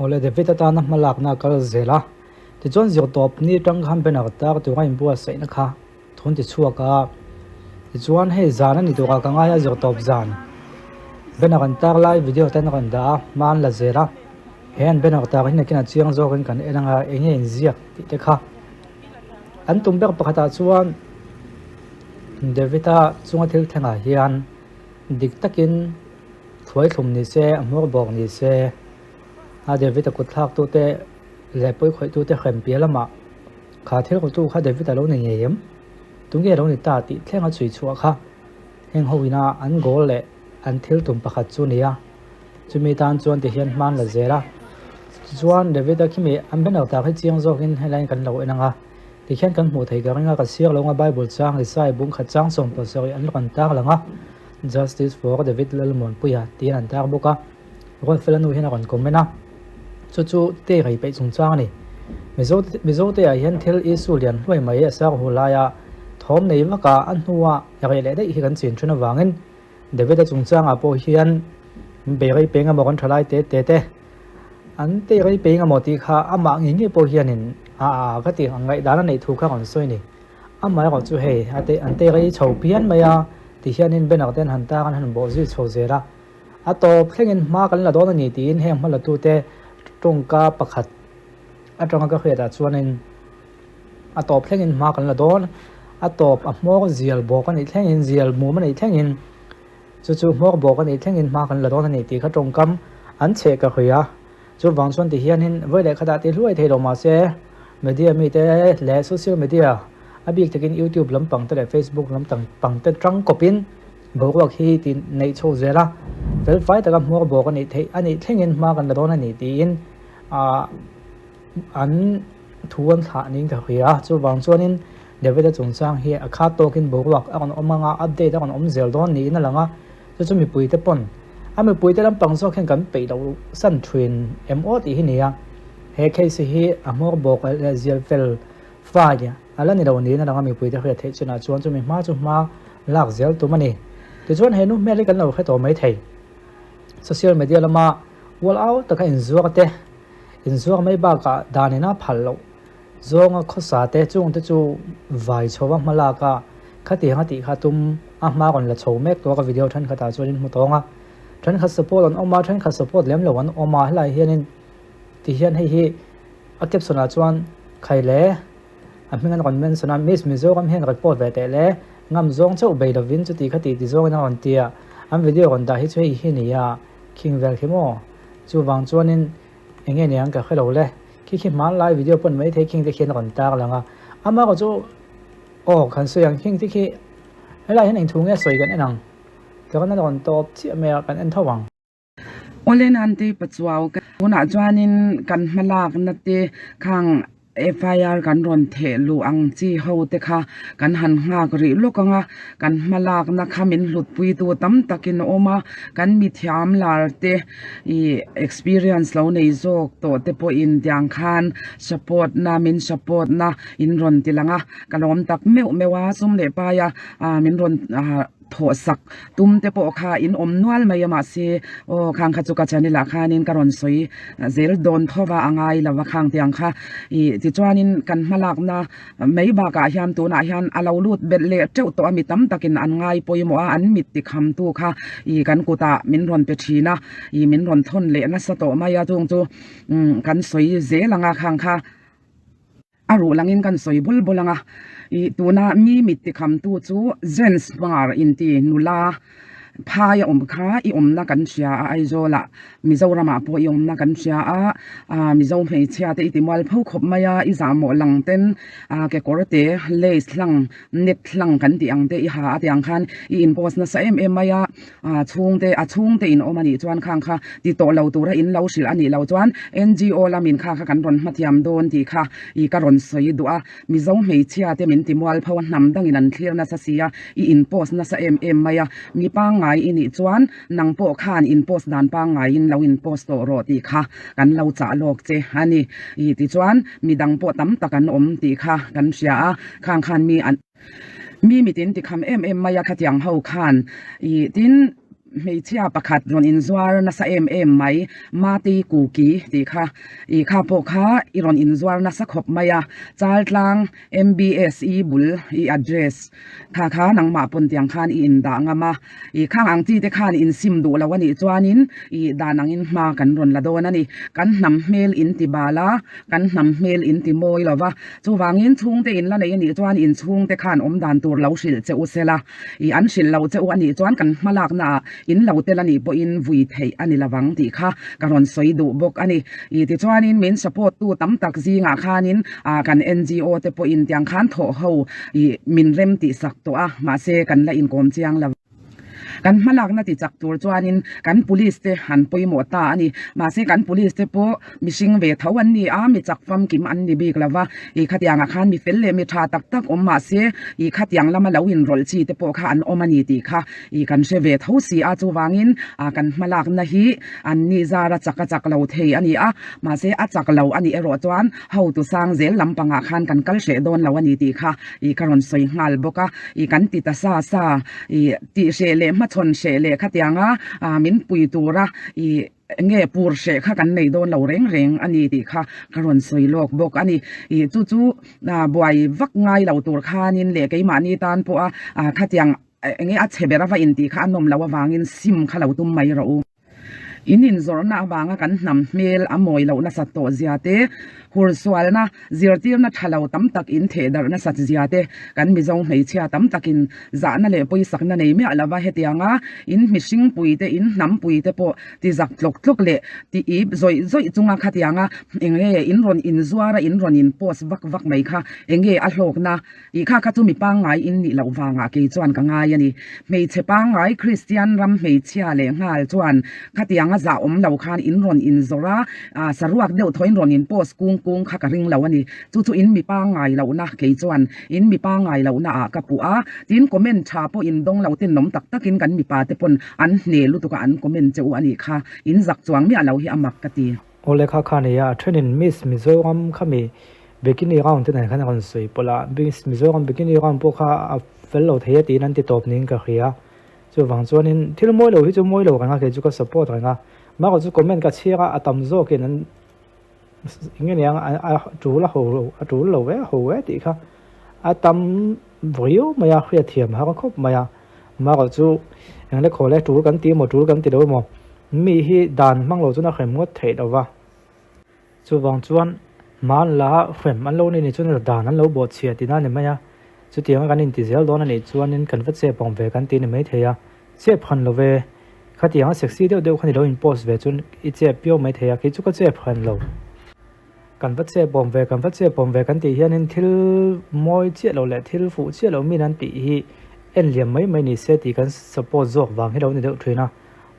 Awle David atana hma lakna a kal zel a, tichuan zirtawp ni atang khan banner tar tura inbuatsaihna kha thun ti chhuak a, tichuan hei zan a ni turah ka ngai a zirtawp zan banner an tar lai video ten a rawn dah a, hma an la zel a, he an banner tar hi nakin a chiang zawkin kan en anga eng nge inziak tih te kha an tum ber pakhatah chuan David-a chunga thil thlengah hian dik takin Thuaithlum ni se, a hmawr bawk ni se, a David-a kut thlaktute leh pawikhawih-tute hrem piah lamah kha thil rutu kha David-a lo ni ngei em? Tunge lo ni ta tih thleng a chhui chhuah kha heng ho ina an goal leh an thil tum pakhat chu ni a, chumi tan chuan ti hian hman la zel a. Tichuan David-a khimi an banner tak hi chiang zawkin helaiin kan lo en ang a, tikhian kan hmuh theih ka ring a, ka chhiar lo ang a, Bible chang Isaiah bungkhat chang 17 an rawn tarlang a. Justice for David Lalmuanpuia tiin an tar bawk a, Ruatfela nu hian a rawn comment a, chu chu te rei peih chungchang a ni. Mizo Mizote ah hian thil issue lian hluai mai a sar hu laia thawm nei vaka a hnua rei leh daih hi kan chin thin avangin David-a chungchangah pawh hian bei rei peng emaw kan tha lai te te te an te rei peng emaw tih kha amah ngei ngei pawh hianin a a ka tih ang ngaihdan a neih thu kha rawn sawi a ni. Amaherawh chu hei a te an te rei chho phian mai a ti hianin banner te an han tar an han bawh zui chho zel a, a tawp thlengin hma kan la dawn a ni tiin heng hma latute tawngka pakhat atanga ka hriatah chuanin a tawp thlengin hma kan la dawn, a tawp a hmawr zial bawk a nih thlengin zial mum a nih thlengin chu chu hmawr bawk a nih thlengin hma kan la dawn a ni tih kha tawngkam an chheh ka hria a. Chuvang chuan ti hianin vawi leh khatah ti hluai thei lo mahse media mite leh social media a bik takin YouTube lampang te leh Facebook lampang te tang kawpin boruak hi ti neih chho zel a, felfai taka hmuar bawk a nih theih a nih thlengin hma kan la dawn a ni tiin ah an thu an thlah niin ka hria a. Chuvang chuanin David-a chungchang hi a khat tawkin boruak a rawn awm ang a, update a rawn awm zel dawn niin a lang a. Chu chu mipuite pawn a mipuite lampang zawk hian kan peih loh san thin em aw tih hi ni a, he case hi a hmawr bawk leh zial fel fai a la ni lo niin a lang a, mipuite hriat theih chinah chuan chumi hma chu hma lak zel tum a ni. Tichuan he nu hmel hi kan lo hre tawh mai thei. Social media lama ual au taka inzuar te, inzuar mai bakah dan ina phal loh Zawnga khawsa te chung te chu vai chho a hma lak a, khatiang a tih kha tum a hma rawn la chho mek tawh a ka video thenkhatah chuan in hmu tawng a, thenkhat support an awm a, thenkhat support lem lo an awm a, helai hianin ti hian hei hi a caption ah chuan khai le a hming an rawn mention a Miss Mizoram hian report ve teh le ngam zawng chauh bei lovin chuti khati ti zawngin a rawn ti a, an video rawn dah hi chu hei hi a ni a, khing vel khi maw chuvang chuanin eng nge niang ka hre lo le. Khi khi hmanlai video pawn maithei khing te khian a rawn tar lang a, amaherawh chu aw kan sawi ang khing te khi helai hian engthu nge sawi kan en ang tlawn a rawn tawp chiah mai a kan en tho ang. Awle nan te pachuau ka tunah chuanin kan hmalakna te khang FIR kan rawn theh luh ang chi ho te kha kan han nghak rih lawk ang a, kan hmalakna kha min hlutpuitu tam takin a awm a, kan mithiam lar te Ih experience lo nei zawk tawh te pawhin tiang khan support na min support na in rawn ti lang a ka lawm tak meuh meuh a sum leh pai a ah min rawn ah thawh sak tum te pawh kha in awm nual mai a mahse aw khang kha chu ka channel ah khanin ka rawn sawi zel dawn tho va a ngai lo a khang tiang kha ih tichuanin kan hmalak na Mai bakah hian tunah hian a lo lut belh leh teuh tawh a, mi tam takin an ngai pawimawh a, an mit tikhamtu kha ih kan kutah min rawn pe thin a, ih min rawn thawn leh nasa tawh mai a, chung chu umm kan sawi zel ang a khang kha a ruh langin kan sawi bul bul ang a, ih tuna mi mit tikhamtu chu Jens Hmar inti nula. Phai a awm kha i awmna kan hria a Aizawlah Mizoramah pawh i awmna kan hria a ah Mizo hmeichhia te i ti mual pho khawp mai a i zahmawh lang ten ah kekawr te lace hlang net hlang kan tih ang te i ha a tiang khan i in post nasa em em mai a ah chhungte a chhungte in awm a nih chuan khang kha ti tawh lo tura in lo hrilh a nih loh chuan NGO lamin kha kha kan rawn hmathiam dawn tih kha i ka rawn sawi duh a. Mizo hmeichhia te min ti mual pho a, hnam dangin an thlir nasa si a, i in post nasa em em mai a, mi pangngai i nih chuan nang pawh khan in post dan pangngaiin lo in post tawh rawh tih kha kan lo chah lawk che a ni. I tichuan mi dang pawh tam tak an awm tih kha kan hria a, khang khan mi an mi mitin ti kham em em mai a khatiang ho khan i tin. Hmeichhia pakhat rawn inzuar nasa em em mai, Mati Kuki tih kha i kha pawh kha i rawn inzuar nasa khawp mai a, Chaltlang MBSE bul i address kha kha nangmah pawn tiang khan i indah ngam a, i khang ang chi te khan insim duh lo a nih chuanin i dan angin hma kan rawn la dawn a ni. Kan hnam hmel in ti bal a, kan hnam hmel in ti mawi lo va, chuvangin chhungte in la nei a nih chuan inchhungte khan awmdan tur lo hrilh che u sela. I an hrilh loh che u a nih chuan kan hmalakna ah in lo tel a nih pawhin vui theih a ni lovang tih kha ka rawn sawi duh bawk a ni. I tichuanin min support tu tam tak zingah khanin ah kan NGO te pawhin tiang khan thawh ho i min rem tih sak tawh a, mahse kan la inkawm chiang lo. Kan hmalakna ti chak tur chuanin kan police te an pawimawh ta a ni. Mahse kan police te pawh Mihring ve tho an ni a, mi chak famkim an ni bik lo va, i khatiangah khan mi fel leh mi tha tak tak awm mah se, i khatiang lama lo inrawlh chi te pawh kha an awm a ni tih kha i kan hre ve tho si a, chuvangin a kan hmalakna hi an ni zara chak a chak lo thei a ni a, mahse a chak lo a nih erawh chuan hotu sang zel lampangah khan kan kal hreh dawn lo a ni tih kha i ka rawn sawi nghal bawk a, i kan ti ta sa sa, i tih hreh leh hmachhawn hreh leh khatianga min pui tura i. Enge pur hreh kha kan nei dawn lo reng reng a ni tih kha ka rawn sawi lawk bawk a ni. Ih chu chu buai vak ngai lo tur khanin leh keimahni tan pawha khatiang enge a chhe ber a va intih kha a nawm loh avangin sim kha lo tum mai rawh u. In inzawrhna avanga kan hnam hmel a mawi loh nasat tawh zia te, hursualna Zirtirna tha lo tam tak in theh darh nasat zia te, kan Mizo hmeichhia tam takin zahna leh pawisakna nei miah lova hetianga in mihringpui te, in hnampui te pawh ti zak tlawk tlawk leh ti ip zawih zawih chunga khatianga enge in rawn inzuar a, in rawn in post vak vak mai kha enge a hlawkna I kha kha chu mi pangngai in nih loh vangah kei chuan ka ngai a ni. Hmeichhe pangngai Kristian ram hmeichhia leh nghal chuan khatianga zah awm lo khan in rawn inzawrh a, ah saruak deuh thaw in rawn in post kung kung kha ka ring lo a ni. Chu chu in mi pangngai lohna kei chuan in mi pangngai lohna ah ka puh a, tin comment tha pawh in dawng lo ten nawm tak takin kan mipa te pawn an hne lutuk a an comment che u a nih kha. In zak chuang miah lo hi a mak ka ti. Aw lehkha kha nia a thenin Miss Mizoram khami Bikini round te nen khan a rawn sawi pawlh a, Mizoram bikini round pawh kha a fel lo thei a tiin an ti tawp niin ka hria. Chuvang chuanin thil mawi lo hi chu mawi lo reng a, kei chu ka support reng a. Mahrawh chu comment ka chhiar a, a tam zawkin an eng nge niang a tul a ho lo a tul lo e a ho e tih kha a tam riau mai a, hriatthiam har khawp mai a. Mahrawh chu eng le khawl e tul kan ti emaw tul kan ti lo emaw mi hi dan hmang lo chuan a hrem ngawt theih lo va. Chuvang chuan hman la hrem an lo nei ni chuan dan an lo bawhchhiah tihna a ni mai a, chutianga kan inti zel dawn a nih chuanin kan va chep ang ve kan ti ni maithei a, chep han lo ve, khatianga sexy deuh deuh kha ni lo in post ve chuan i chep piau maithei a, kei chu ka chep han lo. Kan va chep awm ve, kan va chep awm ve kan tih hianin thil mawi chiah lo leh thil fuh chiah lo min an tih hi en liam mai mai ni se tih kan support zawk vang hi lo ni deuh thin a.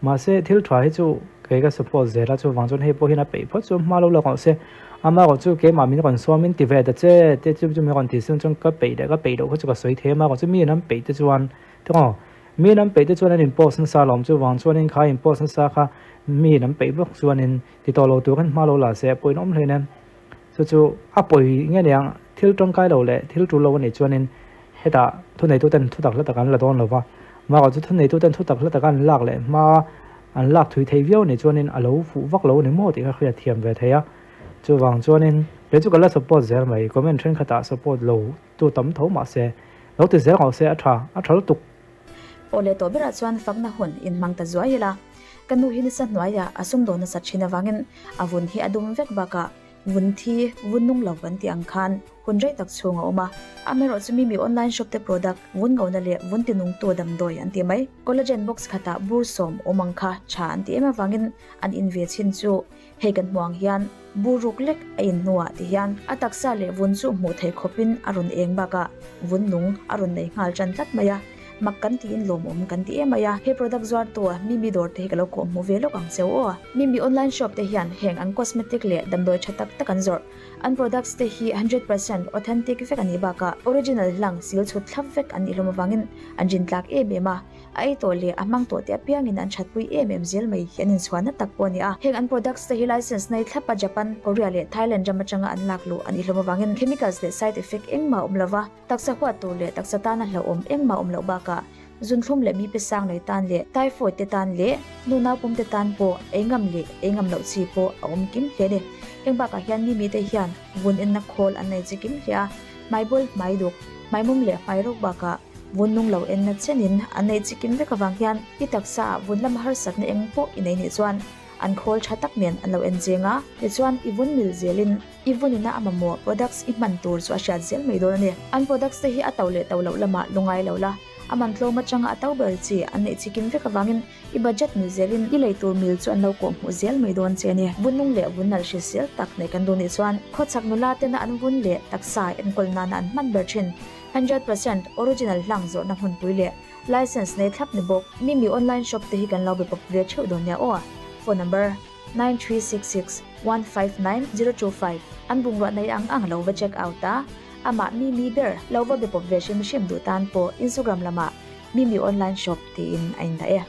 Mahse, thil tha hi chu kei ka support zel a, chuvang chuan hei pawh hian a peih phawt chu hma lo la rawh se. Amaherawh chu keimah min rawn sawm in ti ve ta che te chu chu min rawn ti sin chuan ka peih leh ka peih loh kha chu ka sawi thei a, amaherawh chu mi an peih te chuan tiraw mi an peih te chuan an in post nasa alawm, chuvang chuan in kha in post nasa kha mi an peih bawk chuan in ti tawh lo tur khan hma lo la se a pawhin awm hle nen. Chu chu a pawi nge niang thil tangkai lo leh thil tul lo a nih chuanin hetah thuneituten thutak hla tak an la dawn lo va, mahrawh chu thuneituten thutak hla taka an lak leh hma an lak thui thei viau a nih chuanin a lo fuh vak lo a ni maw tih kha hriat thiam ve thei a. Chuvang chuanin kei chu ka la support zel mai, comment thenkhatah support lo tu tam tho mahse lo ti zel rawh se a tha, a tha lutuk. Aw leh tawh berah chuan fakna hun inhmang ta zuai ila, ka nu hi nasa hnuaiah a sumdawn nasa thin avangin a vun hi a dum vek bakah vun thi, vun nung lo kan tih ang khan hun rei tak chhung a awm a. Amaherawh chu Mimi online shop te product vun ngona leh vun tinungtu damdawi an ti mai. Collagen box khatah bur sawm awm ang kha tha an ti em avangin an in ve chhin chu hei kan hmuh ang hian bur ruk lek a in hnuah ti hian a taksa leh vun chu hmuh theih khawpin a rawn eng bakah vun nung a rawn nei nghal tan tlat mai a. Mak kan tiin lawmawm kan ti em mai a, he product zuartu Mimi dawr te hi ka lo kawh hmu ve lawk ang cheu aw. Mimi online shop te hian heng an cosmetic leh damdawi tha tak tak an zawrh. An products te hi 100% authentic vek a nih bakah original hlang sil chhut thlap vek an nih hlawm avangin an rin tlak em em a. A ei tawh leh a hmang tawh te apiangin an thatpui em em zel mai hi an inchhuahna tak pawh a ni a. Heng an products te hi license nei thlap a Japan, Korea leh Thailand ram atanga an lak luh a nih hlawm avangin chemicals leh side effect engmah a awm lova. Taksa huat tur leh taksa tana hlauhawm engmah awm loh bakah Zunthlum leh BP sang nei tan leh typhoid te tan leh nu naupum te tan pawh ei ngam leh ei ngam loh chi pawh a awm kim hle a ni. Heng bakah hian mi mite hian vun enna khawl an nei chi kim hle a, hmaibul, hmaiduk, hmaimum leh hmairawk bakah vun nung lo enna chenin an nei chi kim vek avang hian i taksa ah vun lama harsatna eng pawh i nei nih chuan an khawl tha tak nen an lo en cheng a, tichuan i vun mil zelin i vunina a mamawh products i hman tur chu a hriat zel mai dawn a ni. An products te hi a to leh to loh lamah lungai lo la, a man tlawm atanga a to ber chi an neih chi kim vek avangin i budget mil zelin i lei tur mil chu an lo kawh hmuh zel mai dawn che a ni. Vun nung leh vun nalh hrisel tak nei kan duh nih chuan khawchhak nula tena an vun leh taksa enkawl nana an hman ber thin 100% original hlang zawrhna hmunpui leh License nei thlap ni bawk. Mimi online shop te hi kan lo be pawp ve theuh dawn nia aw. Phone number, 9366159025 An bungrua nei ang ang lo va check out a, amah Mimi ber lo va be pawp ve hrim hrim duh tan pawh Instagram lamah Mimi online shop tiin a indah e.